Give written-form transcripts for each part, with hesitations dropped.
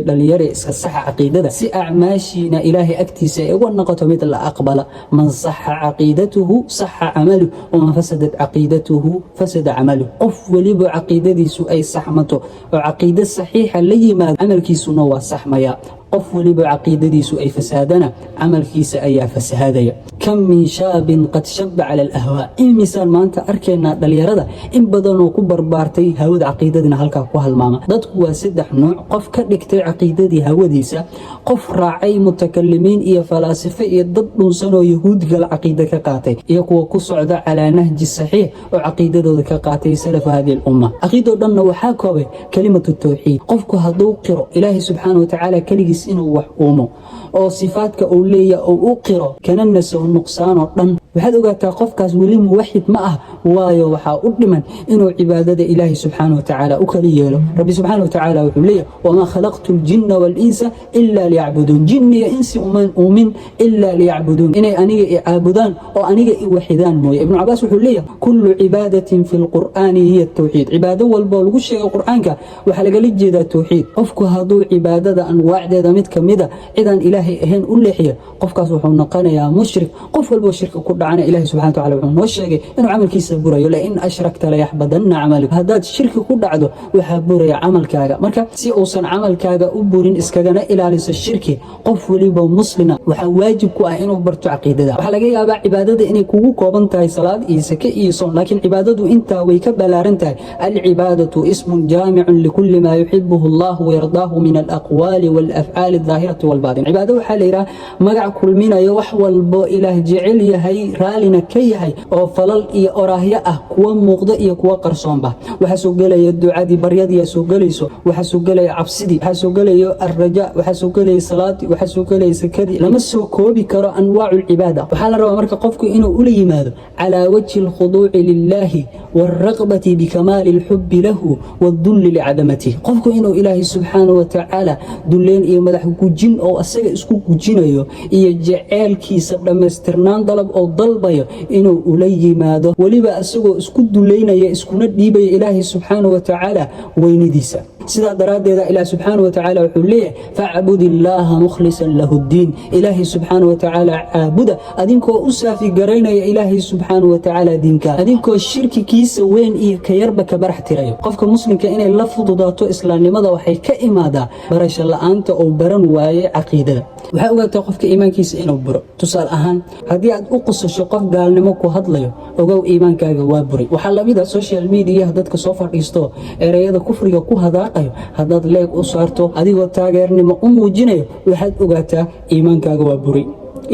Dhalinyare, iska saxa caqiidada si acmaashiina Ilaahay agtiisa ay uga noqoto mid la aqbala. من صحت عقيدته صح عمله، ومن فسدت عقيدته فسد عمله. Qof weliba caqiidadiisu ay saxmato oo caqiide saxiixa la yimaado, camalkiisuna waa saxmaya. Qof weliba caqiidadiisu ay fasaadana, camalkiisa ayaa fasahaadaya. كم من شاب قد شب على الأهواء. Imisaan maanta arkaynaa dhalinyarada in badanoo ku barbaartay hawada, caqiidadina halkaa ku halmaama? Dadku waa saddex nuuc: qof ka dhigtay caqiidadii hawadiisa, qof raacay mutakalimiin iyo falaasifo iyo dad dhunsanoo yahuud gal caqiide ka qaatay, iyo kuwa ku socda على نهج صحيح oo caqiidadooda ka qaatay سلف هذه الأمة. Caqiidoo dhanna waxaa koobay كلمة التوحيد. Qofku hadduu qiro Ilaahay subxaana watacaala keligiis inuu wax uumo oo sifaadka uu leeya uu u qiro, kana nasaho nuqsaanoo dhan, waxaad ogaataa qofkaas weli muwaxid ma ah, waayo waxaa u dhiman inuu cibaadada Ilaahay subxaana watacaala u kali yeelo. Rabbi subxaana watacaala wuxuu leeyahay: وما خلقت الجن والإنس إلا ليعبدون. Jinni iyo insi uman uumin إلا ليعبدون, inay aniga i caabudaan oo aniga i waxidaan mooye. Ibnu Cabaas wuxuu leeyahay: كل عبادة في القرآن هي التوحيد. Cibaado walboo lagu sheegay Qur'aanka waxaa lagala jeedaa towxiid. Qofku hadduu cibaadada anwaacdeeda mid kamida cidaan Ilaahay ahayn u leexiyo, qofkaas wuxuu noqonayaa mushrik. Qof walboo shirki ku dhacana, Ilahi subxana wataala wuxuu noo sheegay inuu camalkiisa burayo: لئن أشركت ليحبطن عملك. Haddaad shirki ku dhacdo, waxaa buraya camalkaaga. Marka si uusan camalkaaga u burin, iskagana ilaaliso shirki, qof weliba muslina waxaa waajib ku ah inuu barto caqiidada. Waxaa laga yaabaa cibaadada inay kugu kooban tahay salaad iyo sake iyo soon, laakiin cibaadadu intaa way ka ballaaran tahay. العبادة اسم جامع لكل ما يحبه الله ويرضاه من الأقوال والأفعال الظاهرة والباطنة. Cibaado waxaa la yidhaha magac kulminayo wax walbo Ilaah jecel yahay, raalina ka yahay, oo falal iyo oraahyo ah, kuwa muuqda iyo kuwa qarsoonba. Waxaa soo gelaya ducadii, baryadii soo gelayso, waxaa soo gelaya cabsidii, waxaa soo gelayo الرجاء, waxaa soo gelaya salaadii, waxaa soo gelaya sakadii. Lama soo koobi karo أنواع العبادة. Waxaa la rabaa marka qofku inuu ula yimaado على وجه الخضوع لله والرغبة بكمال الحب له والذل لعظمته. Qofku inuu Ilaahay subxaana wa tacaala dulleen iyo madax gujin oo asaga isku gujinayo iyo jeceelkiisa dhammaystirnaan dalab oo dalbayo inuu ula yimaado, weliba isagoo isku duleynaya, iskuna dhiibaya Ilaahay subxaana wa tacaala weynidiisa. Sidaa daraaddeeda Ilaah subxaana wa tacaala wuxuu leeyahay: فاعبد الله مخلصا له الدين. Ilaahay subxaana wa tacaala caabuda adinkoo u saafi garaynaya Ilaahay subxaana wa tacaala diinka, adinkoo shirki kiisa weyn iyo ka yarba ka barax tirayo. Qofka muslimka inay la fududaato islaamnimada waxay ka imaadaa barasho la-aanta uu baran waaye caqiidada. Waxaa ogaataa qofka iimaankiisa inuu buro. Tusaale ahaan, haddii aad u qosasho qof gaalnimo ku hadlayo, ogow, iimaankaaga waa buray. Waxaa lamid a social mediaha dadka soo fadhiisto ereyada kufriga ku hadaaqayo, haddaad like u saarto adigoo taageernimo u muujinayo, waxaad ogaataa iimaankaaga waa buray,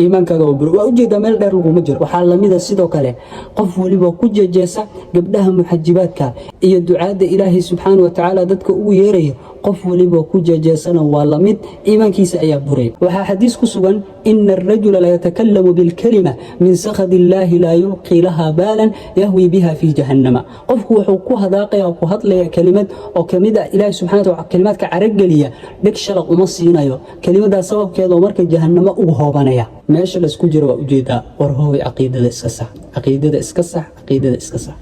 iimaankaaga waa buray. Waa ujeedaa, meel dheer laguma jiro. Waxaa lamida sidoo kale qof weliba ku jejeesa gabdhaha muxajibaadka iyo ducaadda Ilaahay subxaana wa tacaala dadka ugu yeeraya, qof weliba ku jejeesana waa lamid, iimaankiisa ayaa buray. Waxaa xadiis ku sugan: إن الرجل ليتكلم بالكلمة من سخط الله لا يلقي لها بالا يهوي بها في جهنم. Qofku wuxuu ku hadaaqaya oo ku hadlaya kelimad oo kamid ah Ilaahay subxana wataala kelimaadka carageliya, dheg shalaq uma siinayo kelimadaas sababkeeda oo marka jahannamo ugu hoobanaya. Meesha laysku jiro waa ujeedaa. War hooy, caqiidada iska sax, caqiidada iska sax, caqiidada iska sax.